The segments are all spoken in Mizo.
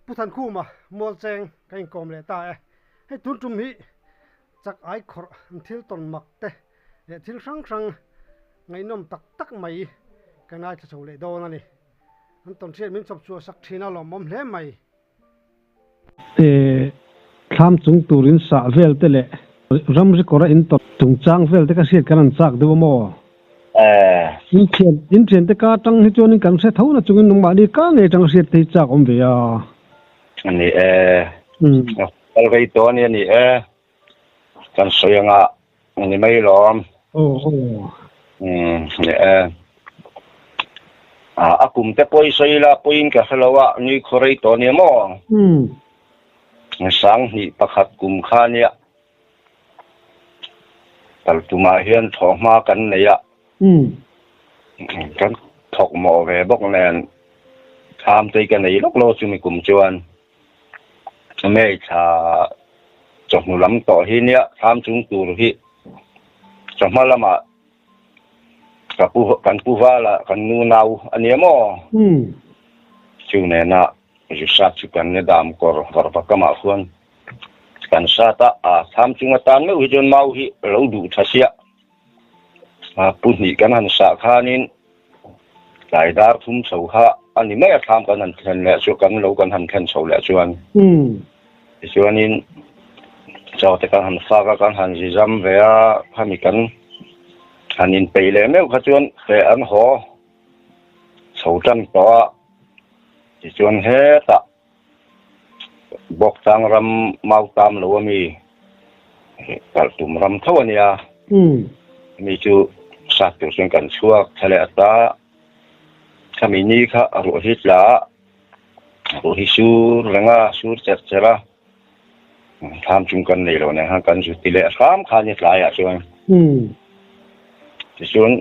Pu Thankhuma Mualcheng ka inkawm leh ta e. Hei tun tum hi chak ai khawrh an thil tawn mak te leh thil hrang hrang ngaihnawm tak tak mai ka ngaithla chho leh dawn a ni. An tawn hriat min chawp chhuah sak thin a lawmawm hle mai. Thlam chung tur in sah vel te leh ramri kawra in tawrh chungchang vel te ka hriat kan an chak deuh a maw? In thian in thian te ka atang hi chuanin kan hre tho na chungin nangmahni ka ngei atang hriat te hi chak awm ve a. A ni e. Kal rei tawh a ni a ni e. Kan sawi anga a ni mai lawm. Aw aw. Umm ni e. A kum te pawh i sawi la pawiin ka hre lo a, ni khaw rei tawh a nia maw? Umm. Sanghnih pakhat kum kha nia. Kal tumah hian thawhhma kan nei a. Umm. Kan thawk mawh ve bawk nen thlam te hi ka nei lawk lo chumi kum chuan. May thla chawhnu lam tawh hi nia thlam chung tur hi chawhma lamah ka pu kan pu vala kan nu nau a nia maw? Chu nena Jusat chu kan ni dam kawr varva kamah khuan kan sat a, a thlam chung atan meuh hi chuan mau hi lo duh tha sia. A pu hnih kan han sah khanin tlai dar thum chho kha a ni mai a thlam kan han thlen leh chu kan lo kan han thlen chho leh chuan tichuanin chaw te kan han fak a kan han zi zam ve a khami kan han inpeih leh meuh kha chuan feh an haw chho tan tawh a tichuan hetah Bawktlang ram mau tam lo a mi kalh tum ram tho a nia. Mi chu sat tur chuan kan chhuak thla leh ata khami ni kha a ruah hi tla a, ruah hi sur reng a, sur cherh cherh a, thlam chung kan nei lo nen khan kan zu ti leh hram kha a ni tlaiah chuan. Tichuan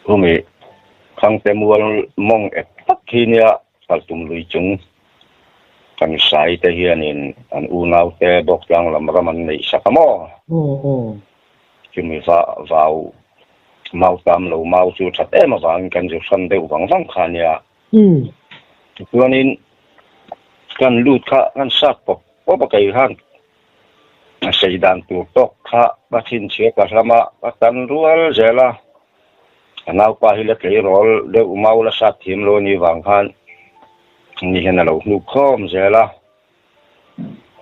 khumi Khangte mual mawng ek tak hi nia Kaltum lui chung kan sai te hianin an unau te Bawktlang lam ram an neih sak a maw? Chumi va vau mau tam lo mau chu that em avangin kan zu hran deuh vang vang kha nia. Tichuanin kan lut kha kan sat pawp pawp a kei khan a sei dan tur tawk kha ka chhinchhiah ka hlam a, ka tan rual zel a. A naupa hi la tleirawl deuh mau la sat thiam lo a nih vang khan ni hian a lo hnuk khawm zel a.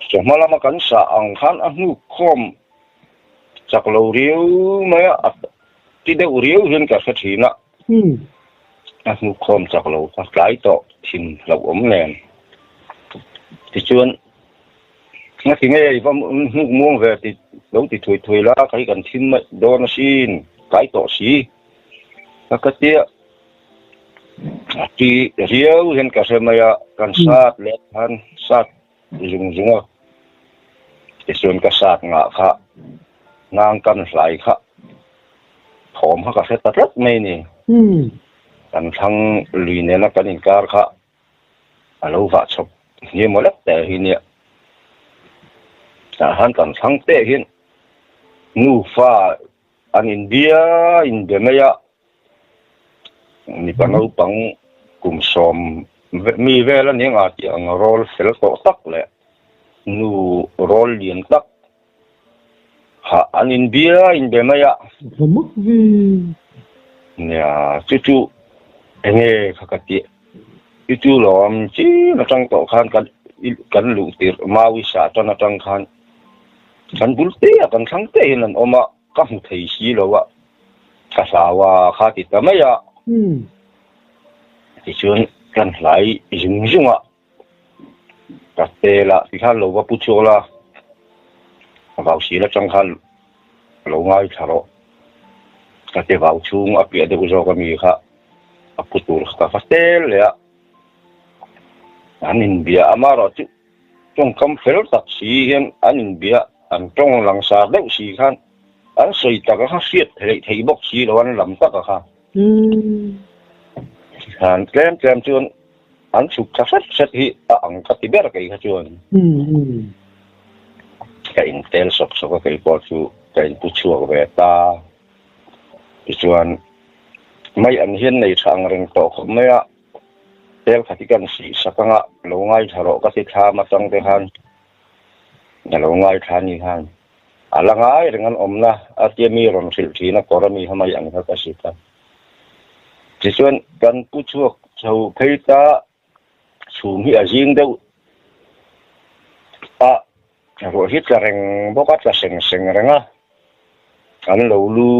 Chawhma lama kan sah ang khan a hnuk khawm chak lo riau mai a, a ti deuh riau hian ka hre thin a. A hnuk khawm chak lo kha tlai tawh thin hlauhawm nen. Tichuan. Nga ti nge i va hnuk muang ve ti lo ti thui thui la kha hi kan thim mai dawn asin kai tawh si ka ka tia a ti riau hian ka hre mai a kan sat leh khan sat zung zung a tichuan ka sat ngah kha ngang kan hlai kha thawm kha ka hre ta tlat mai ni kan thlang lui nena kan inkar kha A lo vah chhawp hniam aw lek teh hi nia. Tah han kan thlang teh hian nufa an inbia inbe mai a, mipa naupang kum sawm mi vel a ni anga tih ang rawl fel tawh tak leh nu rawl lian tak ha an inbia inbe mai a. Nia chu chu enge kha ka tih. I chu lawm chin atang tawh khan kan kan luh tirh Maui sa tan atang khan kan bul te a kan thlang te hian an awm a, ka hmu thei si lo a, ka hlau a kha ti ta mai a. Tichuan kan hlai zung zung a, ka tel a tikhan lo va pu chhuak la, vau sil atang khan lo ngaithla rawh, ka ti vau chhung a piah deuh zawk ami kha. A pu tur ka va tel leh a, an inbia amaherawh chu tawngkam fel tak si hian an inbia, an tawng langsar deuh si khan an sawi tak a kha hriat theih theih bawk si lo an lam tak a kha. Tikhan tlem tlem chuan an chhuk tha hret hret hi a ang ka ti ber kei kha chuan. Ka intel sawk sawk a kei pawh chu ka inpu chhuak ve ta. Tichuan, mai an hian nei tha ang reng tawh khawp mai a. Tel khat hi kan sih sak anga lo ngaithla rawh ka ti thlam atang te khan a lo ngaithla ni khan a la ngai reng an awmna a tia mi rawn hrilh thin a kawr a mi kha mai ang kha ka hrilh a. Tichuan kan pu chhuak chho phei ta chhum hi a zing deuh a ruah hi tla reng bawk a tla seng seng reng a an lo lu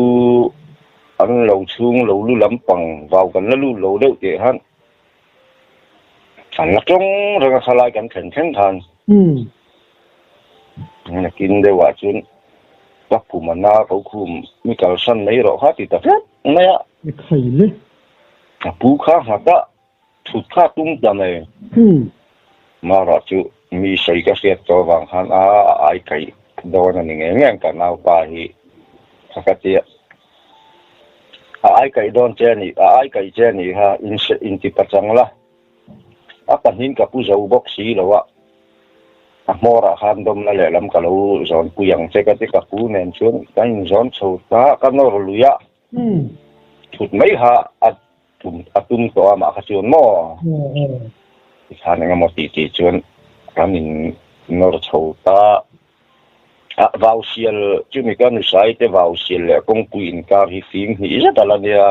an lo chhung lo lu lampang vau kan la lut lo deuh tih khan an la tawng reng a khalai kan thlen thleng khan nakin deuhah chuan ka pum a na ko khum mi kalsan mai rawh kha ti ta hlek mai a. A pu kha nghat a. Thut kha tum ta mai. Mara chu mi sawi ka hriat tawh avang khan a ai kaih dawn a ni ngei ngei ang ka naupa hi kha ka tia. A ai kaih dawn che a nih, a ai kaih che a nih kha inti pachang la. A pahnin ka pu zo bawk si lo a, a hmawrah khan dawmna lehlam ka lo zawnpui ang che ka ti ka pu nen chuan kan inzawn chho ta, ka nawr lui a. Thut mai kha a tum a tum tawh a mah kha chuan maw tikhan eng emaw tih tih chuan kan in nawr chho ta a vau sial chumi ka nusai te vau sial leh kawngpui inkar hi fing hnih zet a la nia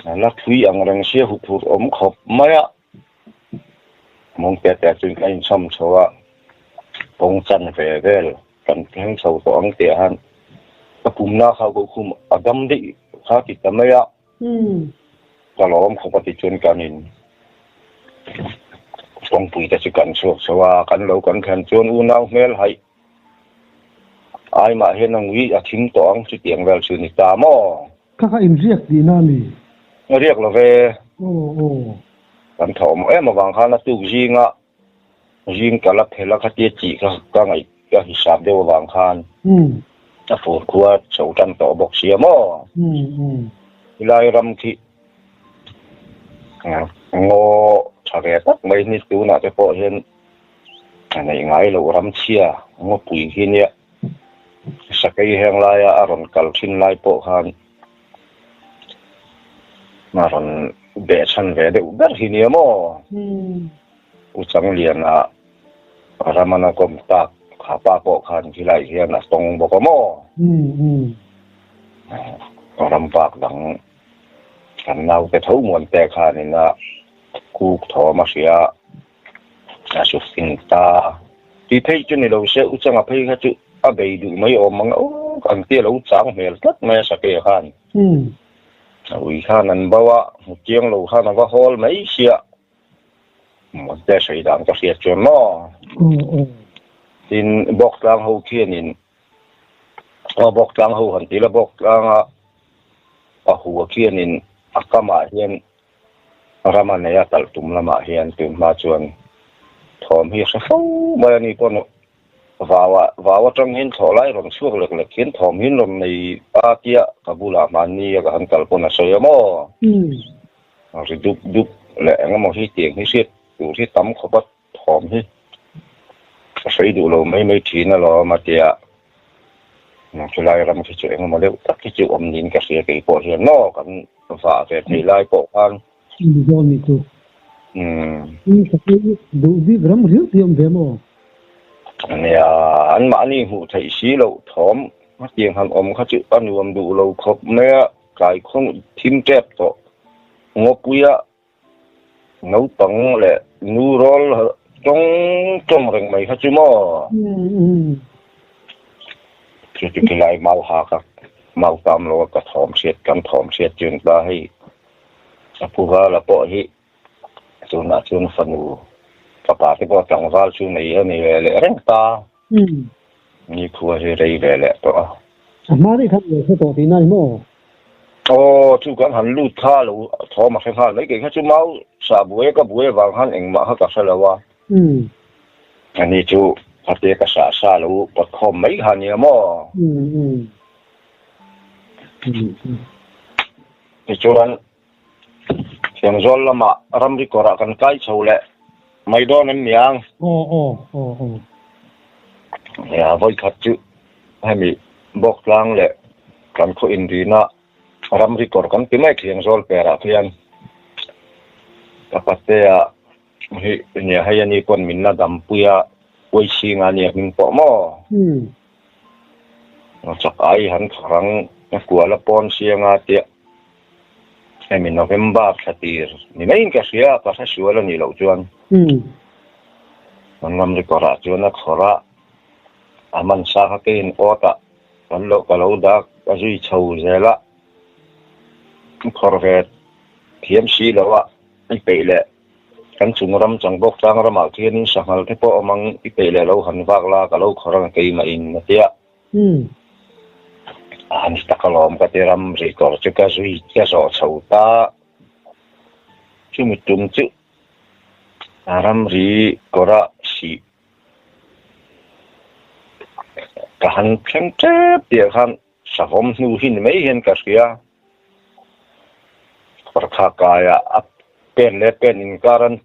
a la thui ang reng sia huphurh awm khawp mai a mawng te te chuan kan inchhawm chho a kawng chan ve vel kan thleng chho tawh ang tih ah hian ka pumna kha ka khum a dam daih kha ti ta mai a ka lawm khawp a ti chuan kan in kawngpui te chu kan chhuak chho a kan lo kan thlen chuan unau hmel haih ai mah hian a ngui a thim tawh ang chutiang vel chu ni ta maw. Kha kha in riak tihna a ni. Riak lo ve. Kan thawh em avang khan a tuk zinga Zing ka la phel a khatia tih kha ka ngaih ka hisap deuh avang khan a fur khua chho tan tawh bawk sia maw? Helai ram khi ngaw tha ve tak mai ni tunah te pawh hian a neih ngai loh ram chhia ngawpui hi nia sakei heng laia a rawn kal thin lai pawh khan A rawn behchhan ve deuh ber hi nia maw? U Changliana Ramana kawm tak kha pa pawh khan khilai hian a tawng bawk a maw? Ram vak dang kan naute tho muan te khanin a kuk thawm a hria a su fing ta. Ti phei chu ni lo se U Changa phei kha chu a bei duh mai awm ang aw kan tia lo chang hmel tlat mai a sake khan. A ui khan an bo a, hmu chiang lo khan a va hawl mai sia. Muante sawi dan ka hriat chuan maw? Tin, Bawktlang ho khianin aw Bawktlang ho han ti la, Bawktlanga a hua khianin a kamah hian Rama neia talh tum lamah hian tun hma chuan thawm hi a hre fo mai a ni pawn vaua vau atang hian thlawh lai rawn chhuak lek lek hian thawm hi an rawn nei a tia ka bulah mahni a ka han kal pawn a sawi a maw ri dup dup leh eng emaw hi tiang hi hriat tur hi tam khawp a. Thawm hi ka sawi duh lo mai mai thin alawm a tia, chulai ram khi chu engemaw deuh tak hi chu awm niin ka hria kei pawh hian maw kan vah ve thei lai pawh khan. Ni dawn ni chu. Umm. Ka sawi duh bik ram riau tih awm ve maw? Nia, anmahni hmuh theih si loh thawm hetiang han awm kha chu a nuam duh lo khawp mai a, tlai khawng thim tep tawh ngawpuia Naupang leh nu rawl tawng tawng reng mai kha chu maw? Chuti khilai mau ha ka mau tam lo a ka thawm hriat kan thawm hriat chuan ta hei a pu vala pawh hi tunah chuan fanu fapa te pawh tlangval chu nei a ni ve leh reng ta. Ni khua hi rei ve leh tawh a. A hma daih khan lo hre tawh tihna ni maw? Aw, chu kan han lut kha lo thawm a hre nghal mai. Kei kha chu mau sah buai ka buai avang khan engmah kha ka hre lo a. Ani chu khatia ka sah sa lo pawt khawm mai kha nia maw? Tichuan Thiangzawl lamah ramri kawrah kan kai chho leh mai dawn em niang? Aw aw aw aw. Nia, vawikhat chu hemi Bawktlang leh kan khaw inrina ramri kawr kan ti mai Thiangzawl perah khian Ka patea hi nia hei ani pawn min la dampui a, Uaichhinga ania hming pawh maw? Chak ai han tharang a kual a pawn sianga tia hemi November thla tir ni maiin ka hria, ka hre sual a nih loh chuan kan ram record ah chuan a khawrh a, a man sa kha keiin awt ah kan lo ka lo dak a zui chho zel a, khawrh ve thiam si lo a i peih leh kan chung ram chang bawk tlang ramah khianin sanghal te pawh awm ang i peih leh lo han vak la ka lo khawrh ang keimah in a tia. A han ti tak alawm ka ti ram ri kawr chu ka zui ka zawh chho ta chumi tum chu a ramri kawrah sih ka han thleng tep tih ah khan Savawm hnu hi ni mai hian ka hria. Parkha kaia a pen leh pen inkar an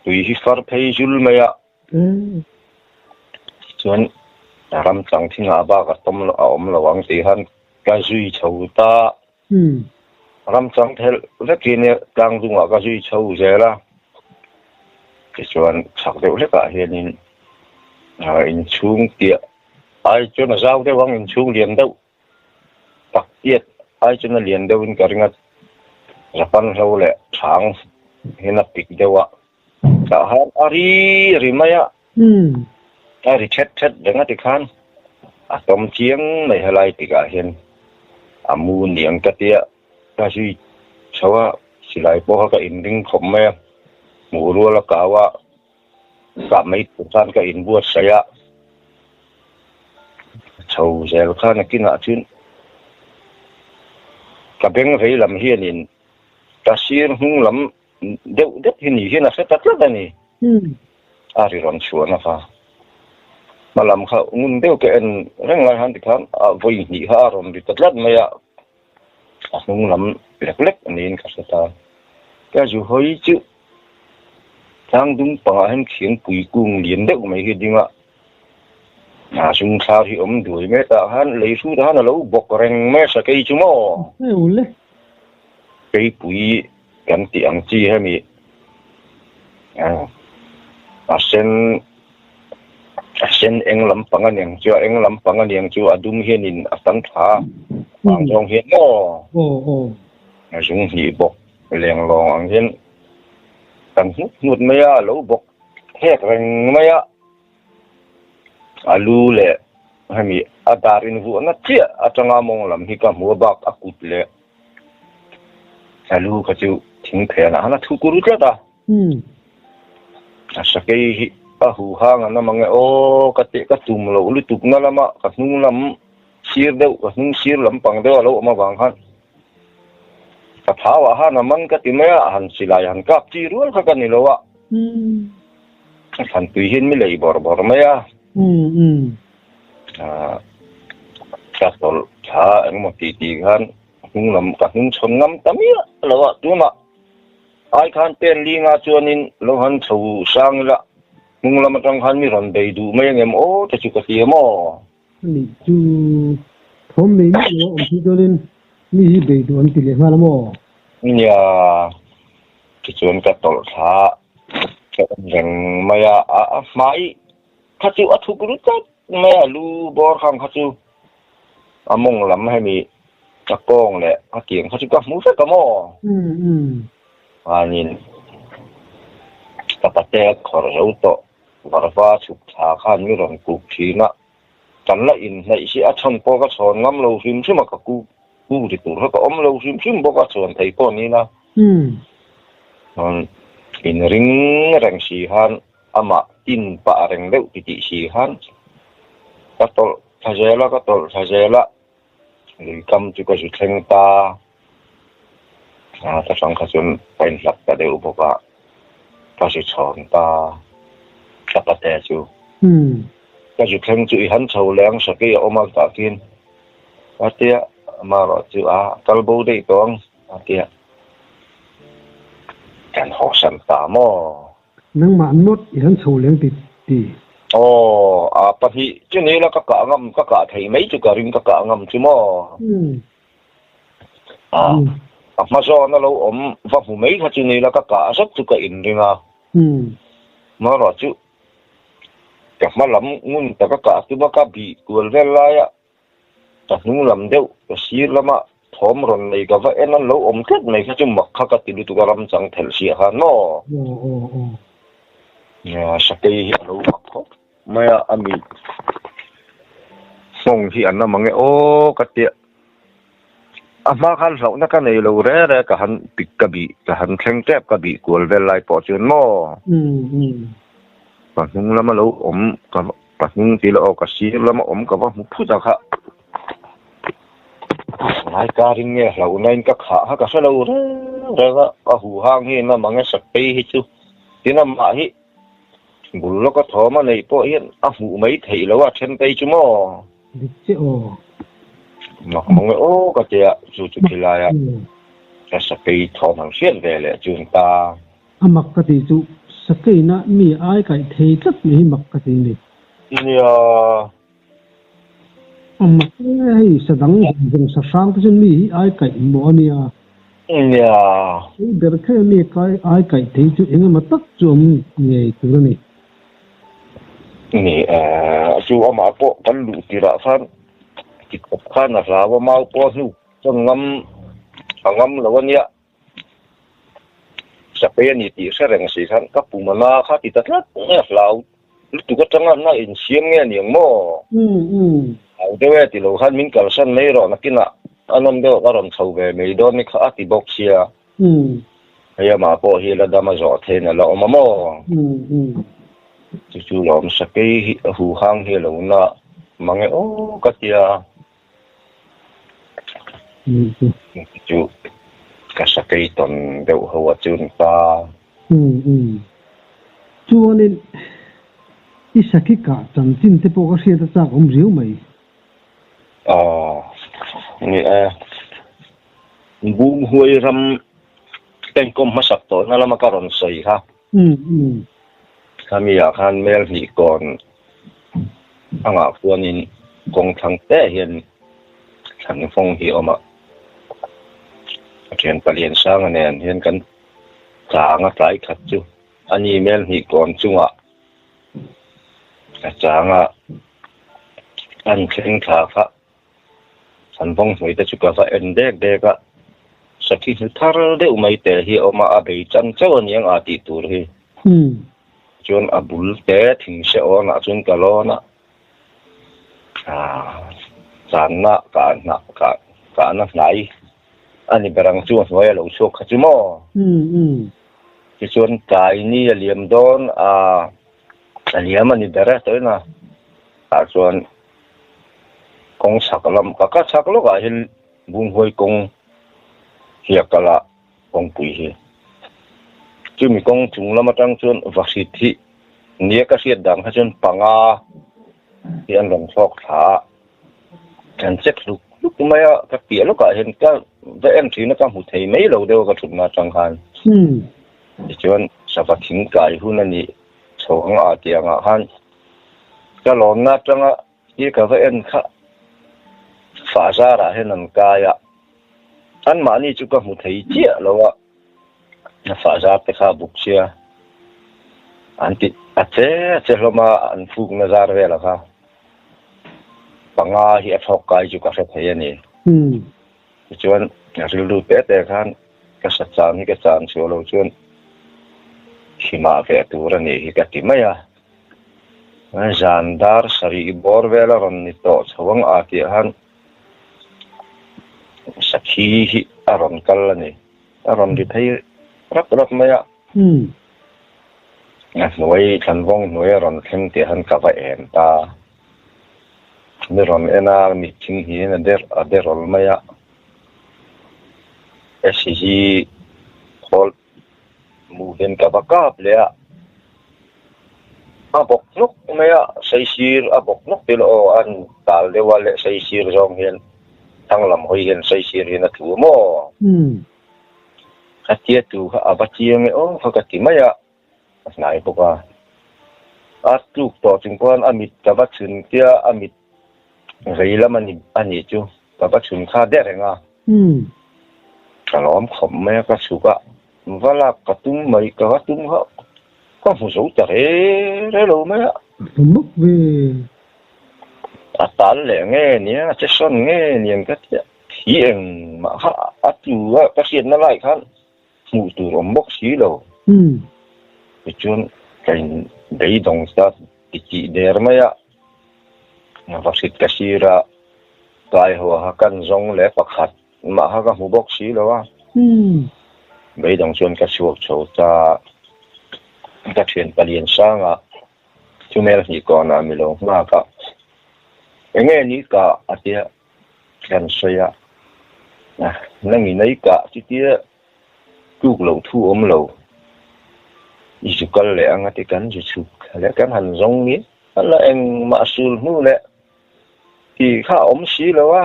tui hi far phei zul mai a. Chuan ram chang thingah bak a tawm a awm lo ang tih khan ka zui chho ta. Ram chang thelh vekin tlang dungah ka zui chho zel a. Tichuan chhak deuh hlekah hianin inchhung piah Ai chuan a zau deuh ang inchhung lian deuh tak tiat ai chuan a lian deuh in ka ring a, Japan hlo leh chhang hian a pik deuh a, tah khan a ri ri mai a, a ri thet thet reng a tikhan a tawm chiang mai helai tikah hian a mu niang ka tia ka zui chho a, silai pawh kha ka inring khawp mai a, hmuh rual a kau a. Kah mai tur khan ka inbuatsaih a, chho zel khan a kinah chuan ka beng vei lam hianin ka sir hnung lam deuh deuh hi ni hian a hre ta tlat a ni. A ri rawn chhuahna kha hma lam kha ngun deuh ka en reng lai khan tikhan a vawi hnih kha a rawn ri ta tlat mai a, a hnung lam lek lek niin ka hre ta. Ka zu hawi chu Tlang dung pangah hian khiangpui kung lian deuh mai hi a ding a, a chung thlar hi awm duai mai tah khan lei hrut ah khan a lo bawk reng mai a sakei chu maw? Keipui kan tih ang chi hemi a sen a sen eng lampang a niang chu a eng lampang a niang chu a dum hianin a tam tha a vang zawng hian maw? A zung hnih bawk. Lenglawng ang hian kan hnut hnut mai a, a lo bawk hek reng mai a, a lu leh hemi a dar invuahna chiah atanga mawng lam hi ka hmu a bak a kut leh a lu kha chu thing phenah khan a thu kur tlat a, a sakei hi a hu hang an awm ang e aw ka tih ka tum loh lutuk na lama ka hnung lam sir deuh ka hnung sir lampang deuh a lo awm avang khan. Ka thau ah han a man ka ti mai a, han silai han kap chi rual kha ka ni lo a. A thlan tui hian mi lei bawrh bawrh mai a. Ka tawlh thla engemaw ti ti khan hnung lam ka hnung chhawn ngam ta miah lo a, tunah ai khan pen linga chuanin lo han chho sang ila hnung lam atang khan mi rawn bei duh mai angem aw te chu ka ti em aw. Ani chu thawm nei miah lo a awm thei chuanin mi hi bei duh an ti leh nghal a maw? Nia, tichuan ka tawlh thla ka en reng mai a, a hmai kha chu a thuk ru tlat mai a, lu bawr khang kha chu a mawng lam hemi a kawng leh a tiang kha chu ka hmu vek a maw? Chuanin ka pate a khawrh zo tawh. Varva chhuk thla khan mi rawn kuk thin a, kan la inhnaih hi a chhan pawh ka chhawn ngam lo hrim hrim a, ka ku ku ri tur kha ka awm lo hrim hrim bawk a, chhawn thei pawh ni ila. In ring reng si khan amah tin pah reng deuh ti tih si khan ka tawlh thla zel a, ka tawlh thla zel a, lui kam chu ka zu thleng ta. A ka hrang kha chuan ka inhlap ta deuh bawk a, ka zu chhawn ta ka pate chu. Ka zu thleng chu i han chho leh ang sakei a awm a tah khian a tia amaherawh chu a kal bo daih tawh ang a tia kan hawsan ta maw. Nangmah nawt i han chho leng ti ti. Aw, a pahnih chu ni ila ka kah ngam ka kah thei mai chu ka ring ka kah ngam chu maw. A A hma zawn a lo awm va hmu mai kha chu ni la ka kah zet chu ka inring a. Amaherawh chu ka hma lam ngun taka kah tuma ka bih kual vel laia ka hnung lam deuh ka sir lama thawm rawn nei ka va en an lo awm tlat mai kha chu mak kha ka ti lutuk a ram chang thelh siah khan maw. Sakei hi a lo mak khawp mai a, a mi nghawng hi an awm ang e aw ka tia. A hma khan hlauhna ka nei lo re re ka han pik ka bih ka han thleng tep ka bih kual vel lai pawh chuan maw ka hnung lama lo awm ka ka hnung tih lah aw ka sir lama awm ka va hmu phut a kha ngai karin nge hlauhna in ka khah kha ka hre lo reng reng a a huhang hi eng amang e sakpei hi chu tin amah hi bul lawka thawm a neih pawh hian a hmuh mai theih loh a then phei chu maw. Dik che aw. Mak mang e aw ka tia chu chu khilai a ka sakei thawm han hriat ve leh chu an ta. A mak ka tih chu sakeina mi ai kaih thei tlat mai hi mak ka ti ni. Nia. A mak e hei sa dang zawng zawng sa hrang te chuan mi hi ai kaih mawh a nia. Nia. Hei ber kher mi ai kaih thei chu engemaw tak chu awm ngei tur a ni. Ni e, chu amah pawh kan luh tirah khan tikawp khan a hlau a, mau pawh a hnuk chuan ngam a ngam lo a nia. Sapei a ni tih hre reng si khan ka pum a na kha ti ta tlat mai a, hlau lutuk atanga na insiam nge aniang maw? Hlau deuh e ti lo khan min kalsan mai rawh nakinah a nawm deuh ka rawn chho ve mai dawn ni kha a ti bawk sia. Hei amah pawh hi la dam a zawh thein a la awm a maw? Chu chu lawm sakei hi a huhang hi a lo na mang e aw ka tia. Chu ka sakei tawn deuh ho a chun ta. Chuanin i sakhi kah chanchin te pawh ka hriat a chak awm riau mai. Aw ni e. Bumhuai ram enkawm hmasak tawhna lama ka rawn sawi kha. Khami ah khan mel hnih kawn angah khuanin kawng thlang te hian thlan fawng hi a awm a. A thian palian sanga nen hian kan chang a tlai khat chu a ni mel hnih kawn chungah a chang a an thleng thla kha. An vawng hmui te chu ka va en dek dek a, sakhi hnu thar deuh mai te hi a awm a, a bei chan chauh a niang a tih tur hi. Chuan a bul te thing se awnah chuan ka lawn a, aah channa kahna kah kahna hnai a ni ber ang chu a hnuai a lo chhuak kha chu maw? Tichuan tlai ni a liam dawn a, a liam a ni ber e tawina tah chuan Kawng chhak lam ka ka chhak lawkah hian Bunghuai kawng hi a kal a, kawngpui hi. Chumi kawng chung lam atang chuan Vahrit hi nia ka hriat dan kha chuan panga hi an rawn thlawk thla a, an check hluk hluk mai a, ka piah lawkah hian ka va en thin a ka hmu thei mai lo deuh a ka thutna atang khan. Tichuan sava thing kai hun a nih chho ang a tih angah khan Ka lawmna atanga i ka va en kha fah zarah hian an kai a, anmahni chu ka hmu thei chiah lo a, a fah zar te kha a buk sia, an ti a che a che hlawm a, an fukna zar vel a kha panga hi a thlawk kai chu ka hre thei a ni. Tichuan rilru te te khan ka sa chan hi ka chan chhuah lo chuan thimah ve tur a nih hi ka ti mai a. Zan dar sarih bawr vel a rawn ni tawh chho ang a tih khan sakhi hi a rawn kal a ni. A rawn ri phei rap rap mai a. A hnuai thlanvawng hnuai a rawn thleng tih khan ka va en ta. Mi rawn en a mitthing hian a der a der awl mai a. Esi hi khawl Mu hian ka va kap leh a, a bawk hnawk mai a, saisir a bawk hnawk te aw an tal deuh a leh saisir zawng hian thlang lam hawi hian saisir hian a thu a maw? A tia tu kha a va chiang e aw kha ka ti mai a, a hnai bawk a, a tluk tawh chung pawh a mit ka va chhun tia a mit vei lam a ni a nih chu ka va chhun kha der reng a. Ka lawm khawp mai a, ka chhuk a, va lak ka tum mai, ka va tum kha ka hmu zo ta re re lo mai a. A hmu mawk ve. A tal leh nge nia, a che sawn nge niang ka ti a, thi engmah kha a tlu a, ka hriatna lai khan hmuh tur awm bawk si lo. Tichuan ka in beidawng ta titih der mai a, vahrit ka sir a, tlai haw kha kan zawng leh pakhat mah kha ka hmu bawk si lo a. Beidawng chuan ka chhuak chho ta, ka thian palian sanga chumel hnih kawnah mi lo nghak a, enge ni ka a tia. Kan sawi a, nangin ei kah chutia tluk loh thu awm lo, i zu kal leh ang a ti kan zu chhuk leh kan han zawng ni a la engmah sul hnu leh tih kha a awm si lo a.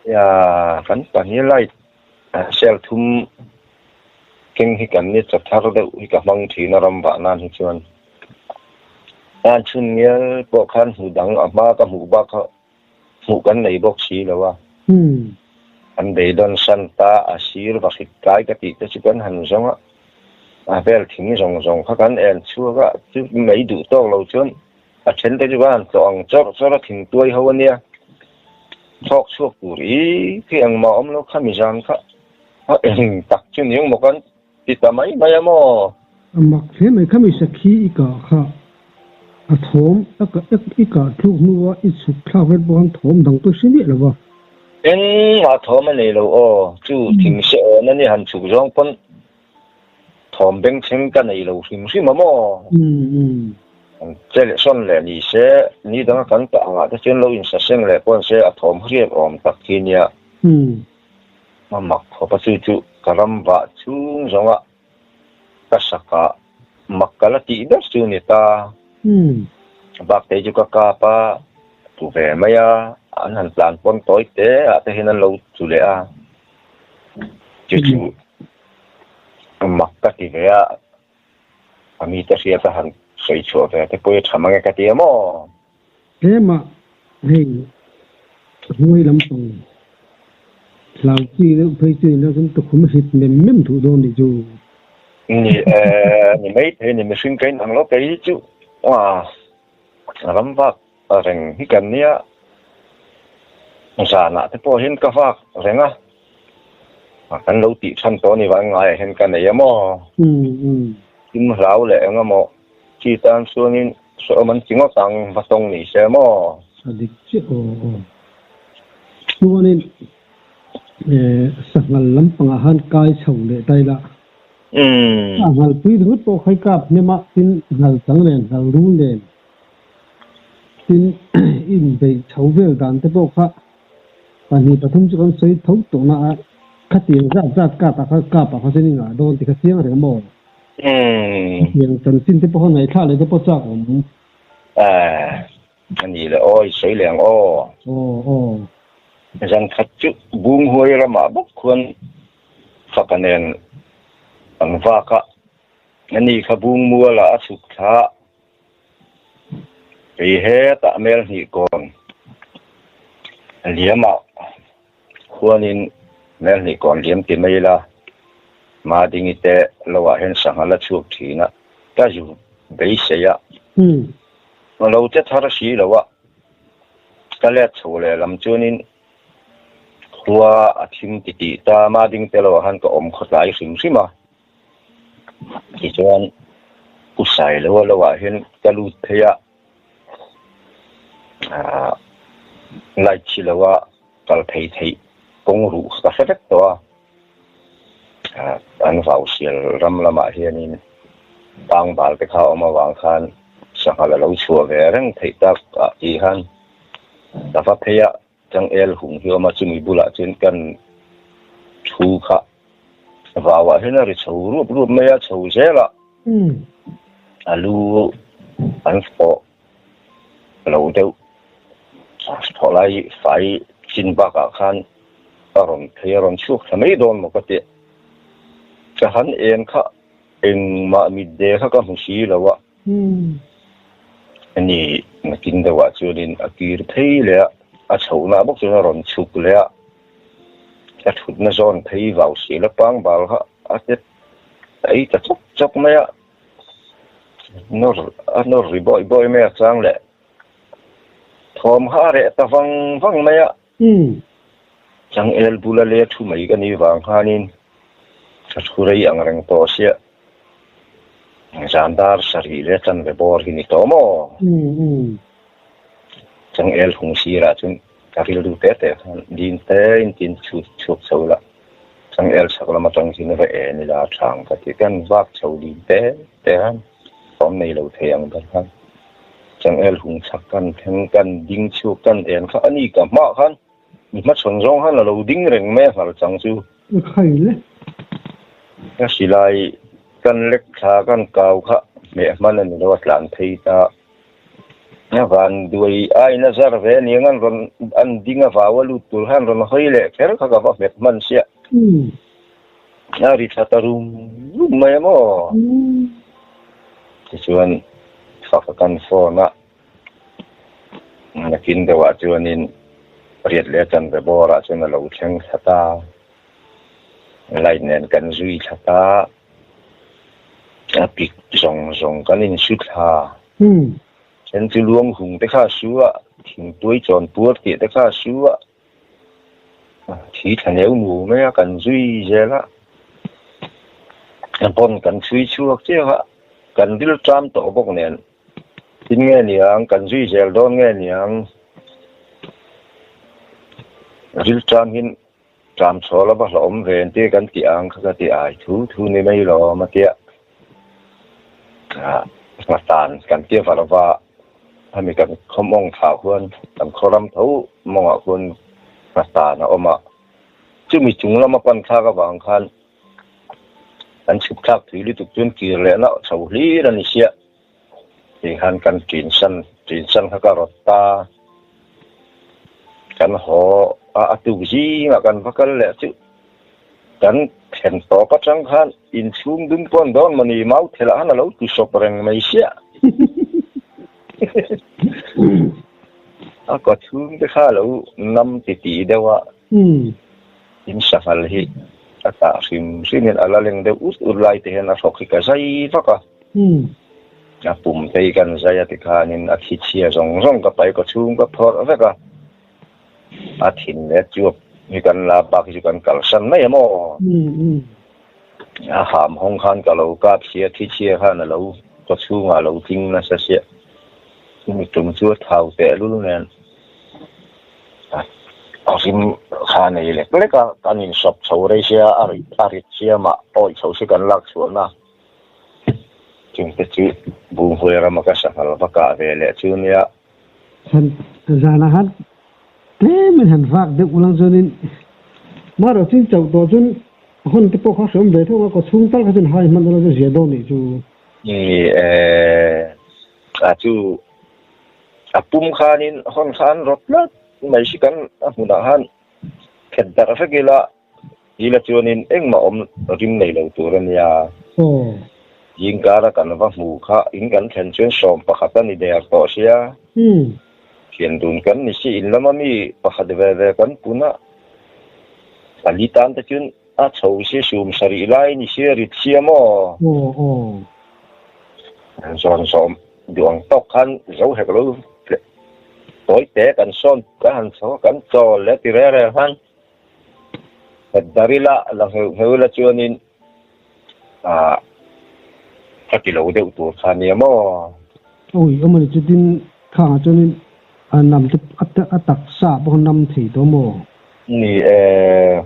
Ya kan pahnih light cell thum keng hi kan ni chaw thar deuh hi ka hmang thin a ram vah nan hi chuan. An chhun ngial pawh khan hmu dang a hma ka hmuh bak kha hmuh kan nei bawk si lo a. An beidawn san ta a sir va hrit tlai ka tih te chu kan han zawng a, a vel thing zawng zawng kha kan en chhuak a, chu mai duh tawk lo chuan a then te chu kan han tlawh ang chawrh chawrh a thing tuai ho a nia. Thawk chhuak tur i khi engmah awm lo kha mizan kha a eng tak chu ni ang maw kan Ti ta mai mai a maw? A mak hle mai kha mi sakhi i kah kha a thawm a kah ek i kah thluk hnua i chhuk thlak vel pawh khan thawm dang pawh hre miah lo va. Engmah thawm a nei lo aw, chu thing se awn a ni han chhuk zawng pawn thawm bengchheng ka nei lo hrim hrim a maw? Che leh sawn leh ni se, ni danga kan kah angah te chuan lo insaseng leh pawn se a thawm hriat awm tak khi nia. A mak khawp a, chu chu ka ram vah chhung zawnga ka sakah mak ka la tih ber chu ni ta. Bak te chu ka kap a, tlu ve mai a, an han tlan pawn tawi te ah te hian an lo tlu leh a, chu chu mak ka ti ve a, a mite hriat a han sawi chhuah ve te pawh hi a tha mang e ka ti a maw? Tlema hei hnuai lampang hlau chi deuh phei chu ina chuan tukhum hit mem mem duh dawn nih chu. Ni e, ni mai thei ni mihring ka inang lo kei chu a ram vak reng hi kan nia zanah te pawh hian ka vak reng a, kan lo tih than tawh ni vang ngaiah hian ka nei a maw? Thim hlau leh eng emaw Chi tan chuanin hrehawm an ti ngawt ang, va tawng ni se maw? A dik chiah aw aw. Chuanin sanghal lampangah khan kai chho leh ta ila. A nghal pui ringawt pawh khai kap hnem a, tin nghal chang nen, nghal rul nen, tin inbeih chho vel dan te pawh kha pahnih pathum chu kan sawi tho tawh na a, khatiang zat zat kap ah khan kap ah kha chuan i ngah dawn ti kha chiang reng maw? Hetiang chanchin te pawh ngaihthlak leh te pawh chak awm. Eh, a ni le aw, i sawi leh ang aw. Aw, aw. Zan khat chu Bunghuai ramah bawk khuan faka nen an vak a, a ni kha Bungmualah a chhuk thla a, kei hetah mel hnih kawn liamah Khuanin mel hnih kawn liam ti mai ila, Madingi te lo ah hian sangha la chhuak thin a, ka zu beisei a. A lo che thar si lo a, ka let chho leh lam chuanin khua a thim ti tih ta, Mading te lo ah khan ka awm khawtlai hrim hrim a. Tichuan Pu Sailoa lo ah hian ka lut phei a. Aaa light chi lo a kal phei theih kawng ruh ka hre vek tawh a, aaa an vau sial ram lamah hianin pangbal te kha a awm avang khan sangha la lo chhuah ve reng theih tak ah tih khan ka va phei a. Changel hung hi awm a, chumi bulah chuan kan thu kha vauah hian a ri chho rup rup mai a, chho zel a, a lu an fawh lo deuh thawh lai fai chin bakah khan a rawn phei a rawn chhuak thla mai dawn maw ka ti. Ka han en kha engmah mitde kha ka hmu si lo a. Ani nakin deuhah chuanin a kir phei leh a, a chhohna bawk chuan a rawn chhuk leh a. Ka thutna zawn phei vau si la pangbal kha a te a ei ta chawk chawk mai a, nawr a nawr ri bawi bawi mai a chang leh thawm kha a reh ta vang vang mai a. Changel bula le thu mai ka nih vang khanin ka thu rei ang reng tawh sia zan dar sarih leh chanve bawr hi ni tawh maw? Changel hung sirah chuan Ka rilru teh teh khan ding te in tin chhut chhuak chho la, changel chhak lam atang hian va en ila a tha ang ka ti. Kan vak chho ding te te khan awm nei lo thei ang ber khan changel hung chhak kan thleng kan ding chhuak kan en kha a ni ka hmah khan mi hmachhawn zawng khan a lo ding reng mai a nghal chang chu. Ka khai le. Ka silai kan lek thla kan kau kha hmeh hman a ni lo a tlan phei ta. A van duai ain a zar ve aniang an rawn an ding a vau a lut tur khan rawn hawi leh kher kha ka va hmet hman sia. A ri tha ta rum rum mai a maw? Tichuan fak a kan phone a, nakin deuhah chuanin riat leh chanve bawrah chuan a lo thleng thla ta, light nen kan zui thla ta. A pik zawng zawng kan insu thla. Then chu luang hung te kha a su a, thingtuai chawn puar tih te kha a su a, thi thla neu nu mai a kan zui zel a, a pawn kan chhui chhuak chiah a, kan ril ṭam tawh bawk nen tin nge niang kan zui zel dawn nge niang ril ṭam hin Tlam chhawl a va hlawm ve an tia kan tih ang kha ka ti ai thu thu ni mai lawm a tia. Nghatan kan tia va lova hemi kan khaw mawng thlah khuan kan khaw ram tho mawngah khuan nghatan a awm a. Chumi chung lama pan thlak avang khan kan chhuk thlak thui lutuk chuan kir lehna chho hlir a ni sia. Ti khan kan ṭin san ṭin san kha ka rawt ta. Kan haw a a tuk zingah kan va kal leh chu kan thlen tawp atang khan inchhung dum pawn dawn mawni mau thelah khan a lo ti sawp reng mai sia. A kaw chhung te kha a lo nam titih deuh a, in sanghal hi a tah hrim hrimin a la leng deuh ut ut lai te hian a hrawk hi ka zai vak a. A pum te hi kan zai a tikhanin a thi chhia zawng zawng ka pai ka chhung ka phawrh vek a, a thin leh chuap hi kan la bak hi chu kan kalsan mai a maw? A ham hawng khan ka lo kap sia, thi chhia khan a lo ka chhungah a lo tling nasa sia, chumi tum chu a thau tehlul nen a rim kha nei lek lek a, kan insawp chho rei sia a rit siamah awi chho si kan lak chhuahna. Chungte chu Bunghue rama ka sanghal va kah ve leh chu nia. Han zanah han tlemin han vak deuh ulang chuanin marawh chin chauh tawh chuan hawn te pawh kha hreawm ve thung a, kaw chhung tal kha chuan hai hman ula chu zia dawn nih chu. Ni e, a chu a pum khanin hawn kha an rawt tlat mai si kan a hmunah khan khet darh vek ila. Ila chuanin engmah awm rim nei lo tur a nia. Zingkara kan va hmuh kha in kan thlen chuan 11 a ni der tawh sia. Thian dun kan ni si in lama mi pakhat ve ve kan pun a. Pali tan te chuan a chho si sum sarih lai ni sia rit sia maw? Zawn zawm duh ang tawk khan zo hek lo tawi te kan sawn kan han chho kan chawl leh ti reng reng khan. Darila la ngheuh ngheuh ila chuanin ah ka ti lo deuh tur kha nia maw? Awi awm a ni chutin khangah chuanin a nam te a taksa pawh a nam thei tawh maw? Ni e.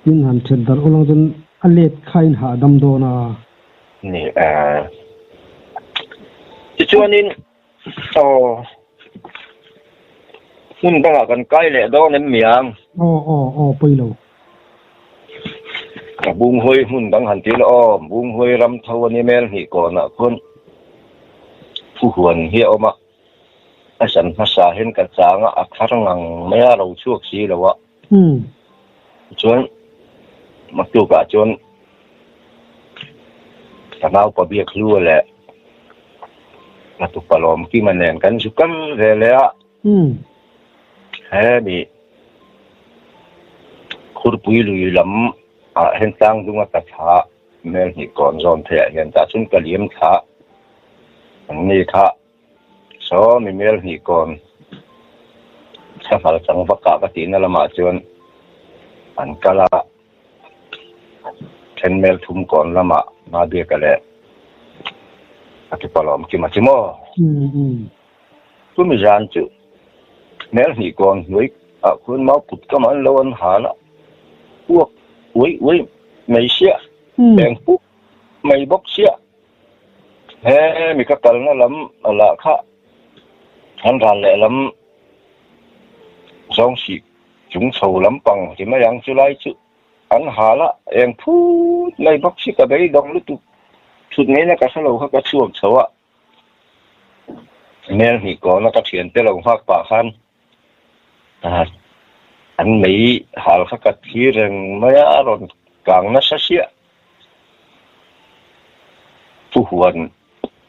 Tin han ṭhet darh ulang chuan a let khain hahdam dawn a. Ni e. Tichuanin Aw. Hmun dangah kan kai leh dawn em miang? Aw aw aw pawi lo. Ka Bunghawi hmun dang han ti la aw, Bunghawi ram tho a ni mel hnih kawnah khawn Phuhuan hi a awm a, a zan hmasa hian ka chang a, a thar ngang mai a, ro chhuak si lo a. Chuan maktukah chuan ka naupa biak hlu leh ka tupa lawm kima nen kan zu kal ve leh a. He mi Khurpui lui lam ah hian tlang dung a ka thla mel hnih kawn zawn pheiah hian tah chuan ka liam thla an ni kha saw mi mel hnih kawn sanghal chang vak ah ka tihna lamah chuan an kal a then mel thum kawn lamah Mabiaka leh a tupa lawm kim a chi maw? Chumi zan chu hmel hnih kawn hnuai ah khuan mau kut kam an lo an hal a, uak uai uai mai sia, eng puk mai bawk sia. He mi ka kalna lam lah kha an ral leh lam zawng sih chung chho lampang ti mai ang chu lai chu an hal a, eng phut mai bawk si ka beidawng lutuk thut ngaihna ka hrelo kha ka chhuak chho a. Hmel hnih kawna ka thiante lo nghak pah khan an mei hal kha ka thi reng mai a, a rawn kang nasa siah. Pu Huan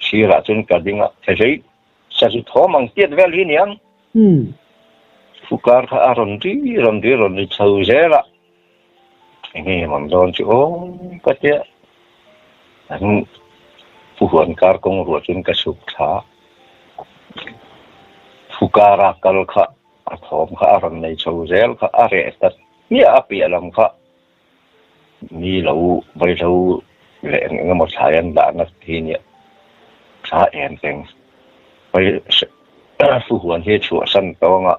sirah chuan ka ding a, Hei sazu thawm ang tiat vel hi niang. Pu kar kha a rawn ri rawn ri rawn ri chho zel a, Enge mam dawn chu aw ka tia an pu huan kar kawng ruah chuan ka chhuk thla pu kara kal kha a thawm kha a rawn nei chho zel kha a reh ta hmiah a piah lam kha mi lo vaihlo leh eng eng emaw thlai an dahna hi nia thla em teng pu huan hi chhuahsan tawng a.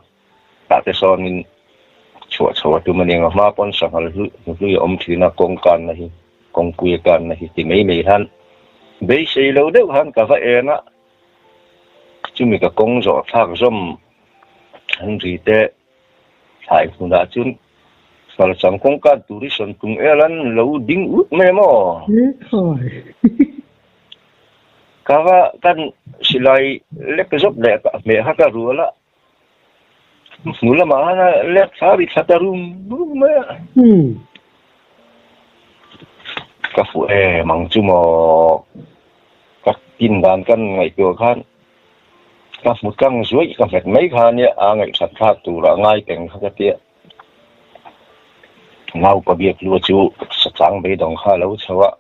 Tah te sawnin chhuah chho a tum a ni ang a, hma pawn sanghal hnuhlui a awm thin a, kawng kanna hi, kawngpui a kanna hi ti mai mai hian beisei lo deuh khan ka va en a, chumi ka kawng zawh thlak zawm an ri te thlai hmunah chuan Salchang kawng kan tur hi sawn tung el an lo ding ut mai a maw? Ka va kan silai lek zawp leh hmeh kha ka rual a. Hnu lamah khan a lek thla ri thla ta rum rum mai a. Ka fuh em ang chu maw ka tin dan kan ngaihtuah khan ka hmu tlang zuaih ka hmet mai kha nia a ngaihthat thlak turah ngai teng kha ka tia. Naupa biak lua chu sachang beidawng kha a lo chho a.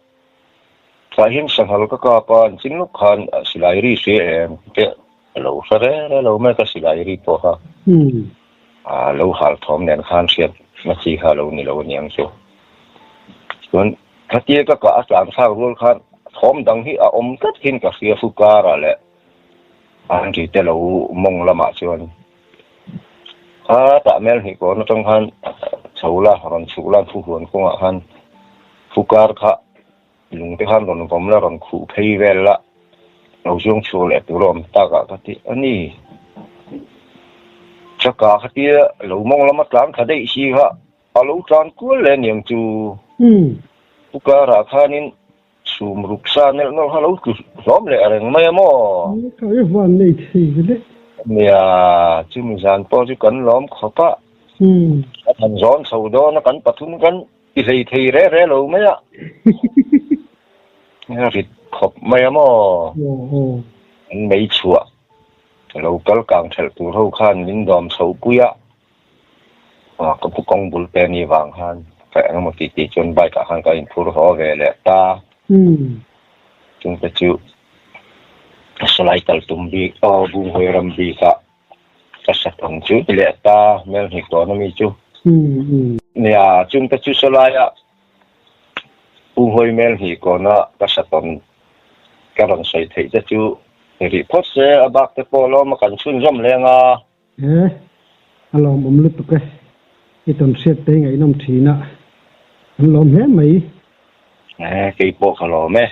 Tah hian sanghal ka kap a, an ching lawk khan silai ri hria em te a lo hre re re lo mai ka silai ri pawh kha a lo hal thawm nen khan hriat na chi kha a lo ni lo aniang chu. Chuan khatia ka kah a tlan thlak rual khan thawm dang hi a awm tlat hin ka hria fu karah leh an ri te lo mawng lamah chuan a tah mel hnih kawn atang khan chho la rawn chhuk la thu huan kawngah khan fu kar kha Lung te khan rawn vawm la, rawn khuh phei vel la, lo zuang chhuak leh tur a awm tak ah ka ti a ni. Chaka khatia lo mawng lama tlan thla daih si kha a lo tlan kual leh aniang chu. Pu karah khanin chhum ruk sa nelh nawlh kha lo tlu hlawm leh reng mai a maw? Ka i huan nei thei ve le. Nia, chumi zan pawh chu kan lawm khawp a. Kan han zawn chho dawn a, kan pathum kan I hlei thei re re lo mai a. Rit khawp mai a maw? An mei chhuah lo kal kang thelh tur ho khan min dawm chho pui a. Ka pu kawng bul te ni vang khan ka eng emaw tih tih chuan bike ah khan ka inphur haw ve leh ta. Chungte chu salai kal tum bik aw Bunghawi ram bik ah Ka sat ang chu ti leh ta hmel hnih tawn ami chu. Nia, chungte chu sawlaia Pu Hawi hmel hnih kawna ka sat awm ka rawn sawi theih te chu ni rih phawt se, a bak te pawh lawm a kan chhunzawm leng a. E, a lawmawm lutuk e. I tawn hriat te hi ngaihnawm thin a, an lawm hle mai. E, kei pawh ka lawm e.